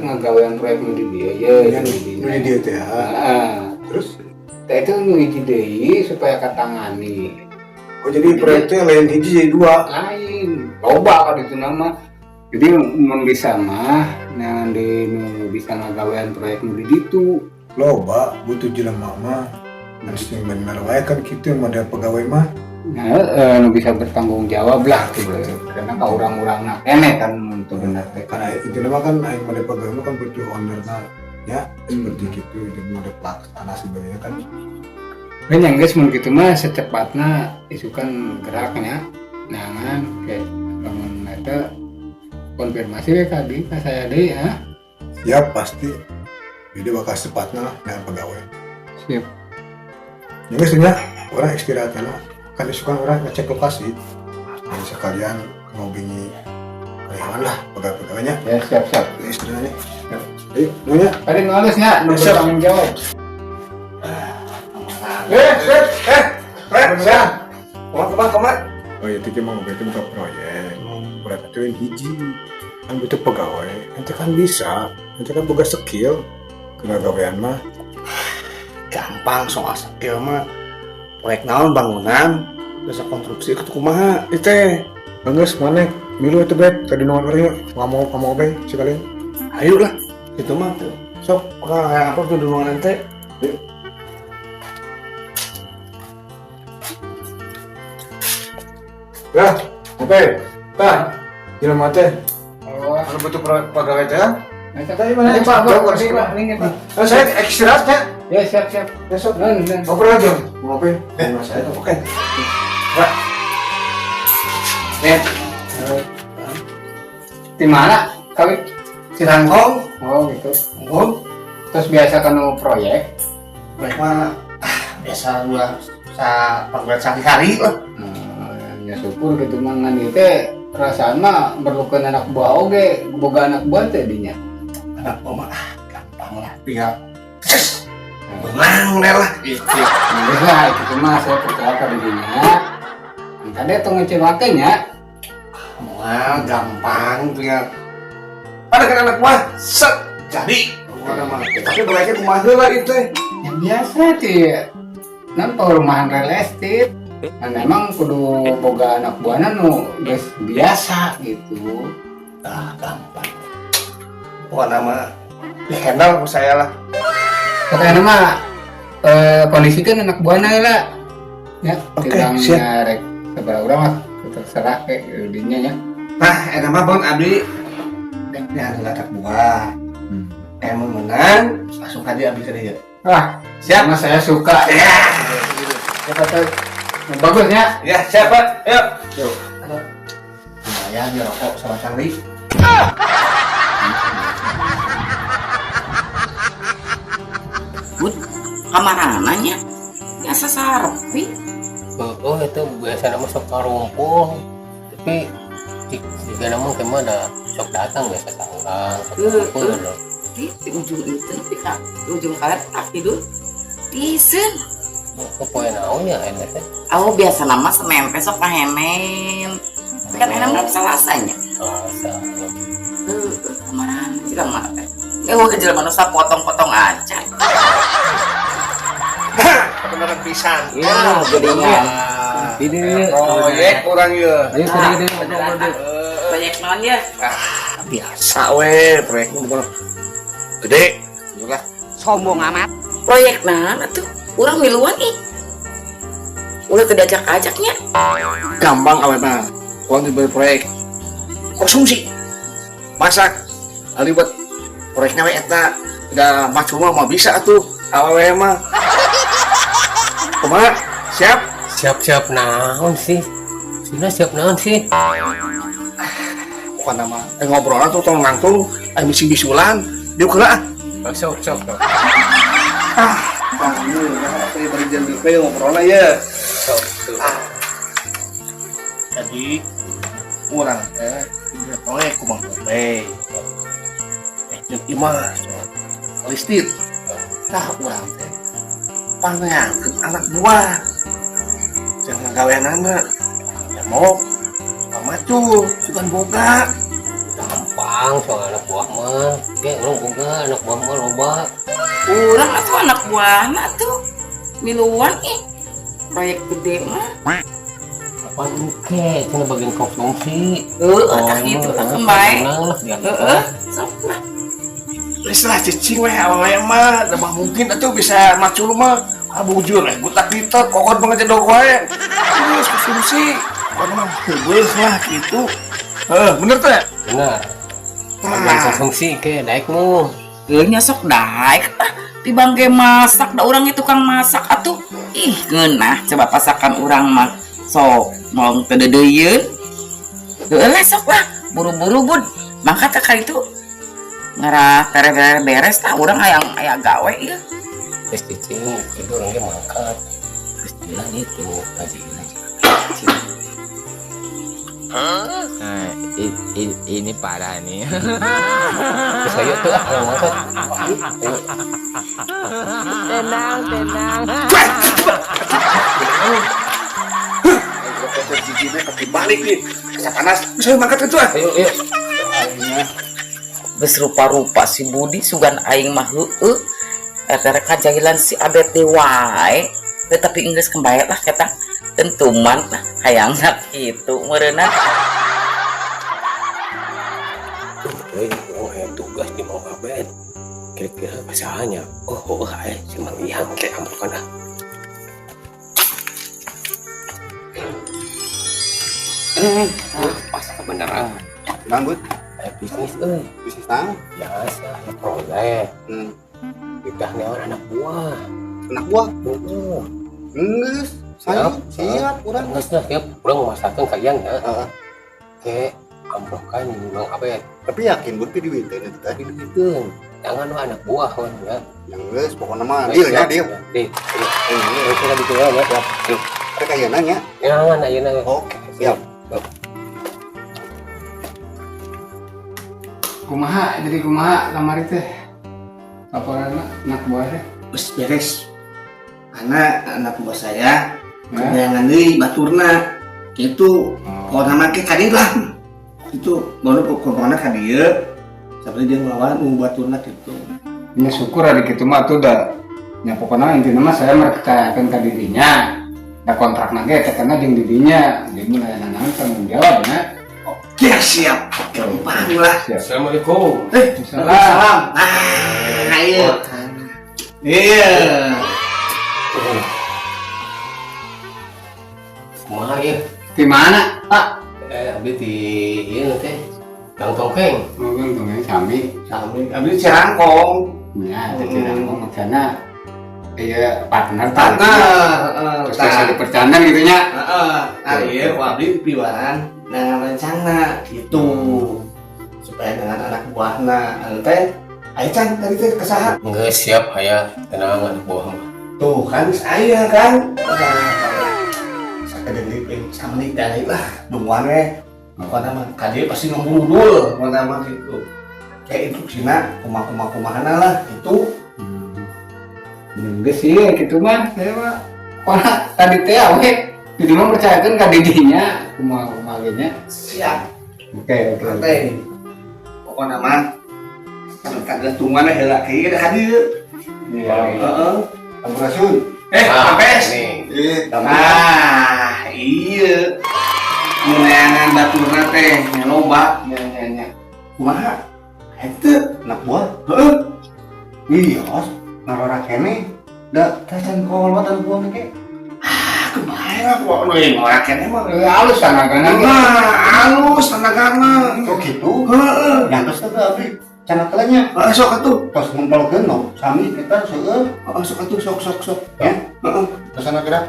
Ngagawean proyek nu di dieu ye. Yang nu di dieu teh, ah. Heeh. Terus? Teh itu nu hiji deui supaya katangani. Oh, jadi proyeknya lain hiji, jadi dua? Lain, loba kan itu nama. Jadi mun bisa mah nah di nu bisa ngagawean proyek nu di ditu. Loba butuh jelema mah, harus yang bener wae kan kitu model pegawai mah. Nah, nu bisa bertanggung jawab lah gitu, karena ka urang-urang keneh kan untuk bener teh. Karena itu mah kan aing model pegawai mah kan butuh owner ya seperti gitu, jadi model pelaksana sebenarnya kan. Kan yang geus mun kitu mah secepatna isukan geraknya nangan kayak lamun eta konfirmasi we ka abdi, ka saya deui ya. Siap, pasti jadi bakal secepatnya lah dengan pegawai. Siap. Ya geus nya, urang istirahat lah kan, isukan urang ngecek lokasi dan sekalian ngobingi karyawan lah, pegawai-pegawainya. Ya, siap siap. Istirahatnya ayo nanya. Tadi nu halusnya nu Siap. Bertanggung jawab. Eh, eh, eh, eh, siap. Kumaha, kumaha, kumaha? Oh iya, itu emang itu bukan proyek. Proyek itu yang hiji. Kan butuh pegawai. Ente kan bisa. Ente kan boga skill. Kena gawean mah. Gampang soal skill mah. Proyek naon, bangunan, jasa konstruksi itu kumaha itu teh? Geus mana milu itu bet tadi nuan urang yuk. Nggak mau kamu obeng sekalian. Ayo lah, itu mah. Sok. Orang yang apa tuh duluan ente? Yuk. Ya, oke. Tah, jelema teh. Oh. Anu butuh pegawai teh. Tadi mana? Pak, Pak, Pak, Pak, ini Pak. Eh, saya istirahatnya. Ya, siap siap. Besok. Nun, nun. Ngobrol aja. Mau ngopi? Eh, saya tuh. Oke. Net, Di mana? Kawin? Cirangkong. Oh, gitu. Oh, Terus biasa kan proyek. Proyek mah ah, biasa gua sa panggilan sehari-hari lah. Nah, ya syukur gitu mah, ngan ieu teh perasaan mah merlukan anak buah oge, boga anak buah teh dinya. Anak buah mah ah, gampang lah, tinggal ses, menang deh lah gitu. Geus lah itu mah, saya percaya ka dirinya. Kade tong ngecewakeun nya. Wah, gampang, tinggal ada kan anak buah, set, jadi. Pokoknya mah. Tapi proyeknya kumaha heula itu teh? Yang biasa sih, nan perumahan real estate. Nah, memang kudu boga anak buahna nu geus biasa gitu. Ah, gampang. Pokoknya mah di handle ku saya lah. Pokoknya mah kondisikan anak buahna lah. Ya, Oke, timbang siap. Rek sabaraha urang lah, terserah kayak dinya ya. Nah, eta mah bon abdi dek heula anak buah. Emang menang, langsung aja abdi ka dieu. Wah, Siap. Mas, saya suka. Ya. Siapa tahu bagusnya. Ya, siap, Pak. Yuk. Yuk. Lumayan ya rokok sama cangri. Bud, kamarana nya? Biasa sarepi. Oh, itu biasa nama sok karumpul, tapi jika nama kemana ada sok datang biasa ka urang sok karumpul loh. Di ujung itu, di ka, di ujung karet tak tidur. Tisen. Ke poe naon nya enak teh? Oh, biasa nama Senin teh sok ngahenen. Tapi kan enak mah Selasanya. Selasa. Heeh, kamarana jelema teh? Eh, wah, jelema nu sapotong-potong aja. Beneran pisan. Ya, jadinya. Ini Proyek urang ieu. Ayo tadi deh ngobrol deh. Proyek naon ya? Ah, biasa we, proyeknya bukan gede. Lah, Sombong amat. Proyek naon atuh? Urang miluan ih. Ulah teu diajak-ajaknya. Gampang awe mah. Urang diberi proyek konsumsi. Masak. Ali buat proyeknya we eta. Udah maju mah mau bisa atuh. Awewe mah. Kumaha? Siap? Siap-siap naon sih? Sina siap naon sih? Bukan nama ngobrol tuh tong nangtung misi bisulan diuk heula ah. Oh, sok sok sok. Ah, kamu ya bari jangan kayak ngobrol ya. Sok sok. Jadi urang teh diberi proyek ku Mang Bobe. Eh, jeung imah soal listit. Tah urang teh pangeankeun anak buah. Jangan gaweanana. Ya mau macul, sugan boga. Gampang. Datang soal anak buah mah. Ge urang boga anak buah mah loba. Urang atuh anak buahna tuh. Miluan ih. Proyek gede mah. Apaan engke cenah bagian konsumsi. Heeh, tah kitu lah kembae. Tenang lah biar. Heeh, sok lah. Geus lah cicing weh awewe mah, da mah mungkin atuh bisa macul mah. Ah bujur eh butak kita kokon pengejedog wae. Geus konsumsi. Pokona mah heubeus lah kitu. Heeh, bener teh? Benar. Bagian konsumsi ke daek mu. Heuh nya sok daek ah. Tibang ge masak da urang ge tukang masak atuh. Ih, ngeunah coba pasakan urang mah. Sok mau teu deudeuieun. Heueuh lah sok lah, buru-buru bud. Mangkat ka itu ngarah beres tah urang hayang aya gawe ieu. Geus cicing, itu urang ge mangkat. Geus jalan itu, tadi Nah, ini parah nih. Geus ayo tuh ah urang mangkat. Ayo. Tenang, tenang. Gigi pakai balik nih. Asa panas. Bisa mangkat itu ah. Ayo, ayo. Geus rupa-rupa si Budi sugan aing mah heueuh. Eta rek kajahilan si Abet deui wae. Heuh, tapi geus kembae lah eta. Tentuman lah hayangna kitu meureunna. Euy, urang aya tugas di Mang Abed. Kira-kira kasahanya. Oh, oh, aya si Mang Ihang teh amprokan ah. Pas kebenaran. Bang Bud, Aya bisnis euy. bisnis naon? Biasa, aya proyek. Kita neangan anak buah. Anak buah? Heeh. Geus, saya Siap. siap urang. Geus lah, siap. Urang masakeun ka Ian ya. Heeh. Ke amprokan Mang Abed. Tapi yakin Bud pi duiteun eta teh. Tapi duiteun. Jangan lu anak buah kan ya. Yang geus pokona mah deal ya, deal. Deal. Deal. Kita bikin ya, ya. Deal. Rek ayeuna nya. Jangan ayeuna. Oke, siap. Kumaha jadi kumaha kamari teh? Laporanna anak buah teh. Geus beres. Anak anak buah saya Ya. kebayangan deui baturna. Kitu. Oh. Pokona mah ke ka dieu lah. Itu baru pokona ka dieu. Sampai dia ngelawan nu baturna kitu. Nya syukur ada kitu mah tuh da. Nya pokona intina mah saya mercayakeun ka dirinya. Da kontrakna ge tetehna jeung dirinya. Jadi mun aya nanaon tanggung jawab nya. Oke, siap. Gampang lah. Siap. Assalamualaikum. Salam. Salam. Ah, iya. Iya. Kumaha ieu? Di mana, Pak? Abdi di ieu teh. Kang Tongkeng. Mungkin tongkeng sami. Sami. Abdi Cirangkong. Ya, teh Cirangkong maksana iya partner tah. Partner, heeh. Terus bisa dipercanda gitu nya. Heeh. Nah, iya, ku abdi piwaran dengan rencana gitu. Supaya dengan anak buahna anu teh aya can tadi teh kesaha. Geus siap aya tenang anak buah mah. Tuh kan geus aya kan. Sakedeung deui samenit deui lah dungguan we. Pokona mah ka dieu pasti ngembrudul pokona mah gitu. Kayak instruksina kumaha-kumaha-kumahana lah gitu. Geus sih gitu mah saya mah. Pokona tadi teh awe jadi mah percayakeun ka didinya kumaha-kumaha ge nya. Siap. Oke, oke. Santai. Pokona mah sampai tangga tungguan we heula ke ieu ka dieu. Iya. Heeh. Sampurasun. Sampai. Nih. Nah, iya. Neangan baturna teh nya loba. Nya nya nya. Kumaha? Henteu. Anak buah? Heeh. Iya, ngarora keneh. Da teh can kolot anak buah ge. Ah, kumaha lah kok nu ngora keneh mah. Halus tanagana ge. Nah, halus tanagana. Oh gitu. Heeh. Nyantos teh abdi can teh nya. Heeh, sok atuh. Tos ngumpulkeun no, sami kita seueur. Heeh, sok atuh, sok sok sok. Ya. Heeh. Terus ana kira.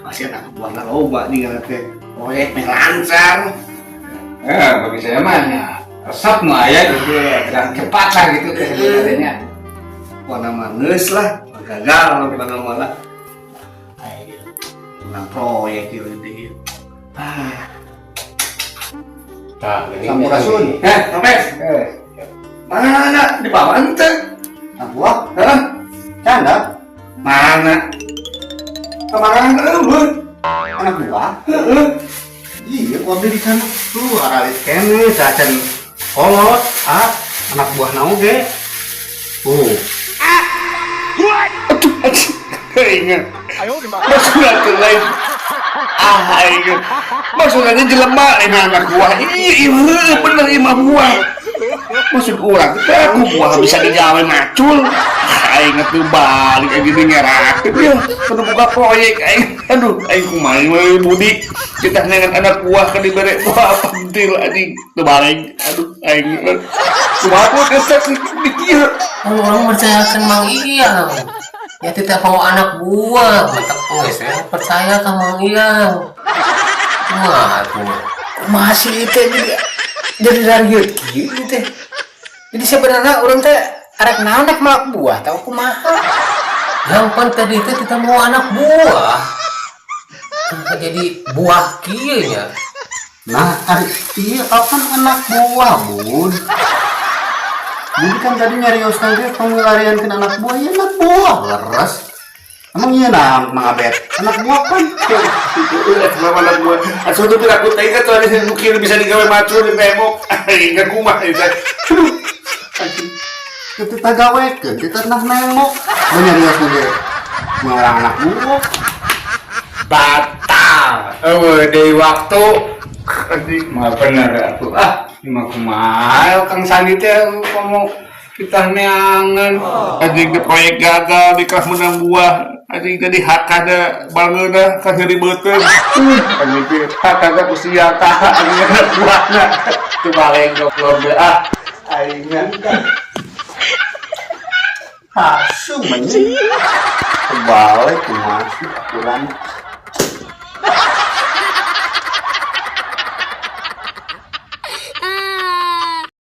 Masih anak buahna loba nih kana teh. Proyek meh lancar. Bagi saya mah nya resep nu aya gitu, gerak cepat lah gitu teh sebenarnya. Pokona mah geus lah, gagal pokona mah lah. Ayo, menang proyek ieu teh. Ah, Tah, gini. Sampurasun. Sampai. Mana di bawah ente? Anak buah? Hah? Canda? Mana? Kemana eueuh? Anak buah? Heeh. Iya, ku abdi di sana. Tuh aralis keneh cacan kolot, ah, anak buah oge. Tuh. Aing maksudnya teh lain, ah, aing maksudnya jelema lain anak buah. Iya, iya bener, ieu mah buah. Maksud urang teh aku buah bisa digawe macul. Ah, aing teh balik aing gini ngerakeun ya kudu buka proyek aing. Aduh, aing kumaha we Budi kita dengan anak buah kan dibere buah pentil anjing teu balik. Aduh, aing kumaha tuh kesek di kieu. Kalau orang percayakan Mang Iyang. Ya tidak mau anak buah, mantap geus ya. Percaya ka Mang Iyang. Wah, tuh. Masih itu jadi darieut kieu teh. Jadi sebenarnya urang teh arek naon, rek malak buah tau kumaha? Yang pan tadi itu kita mau anak buah. Kenapa jadi buah kieu nya? Nah, ari iya kapan anak buah, Bun? Budi kan tadi nyarios ge pangilariankeun anak buah, ya anak buah leres. Emang iya nah, Mang Abed, anak buah kan? Kenapa anak buah? Asuh tuh aku teh kan soalnya mungkin bisa digawe macul di tembok. Aing kumaha itu. Aduh. Kita gawekeun, kita nah nembok. Gua nyarios ge mengarang anak buah. Batal. Eueuh deui waktu. Anjing mah bener atuh. Ah, ini mah kumaha Kang Sandi teh ngomong kita neangan. Anjing di proyek gagal di kelas menang buah. Anjing jadi hakana bangeuna ka nyeri beuteung. Anjing teh hakana ku sia ka anjing anak buahna. Teu baleng goblok ah. Aing Hasung menyi. Kebalik kumaha sih aturan.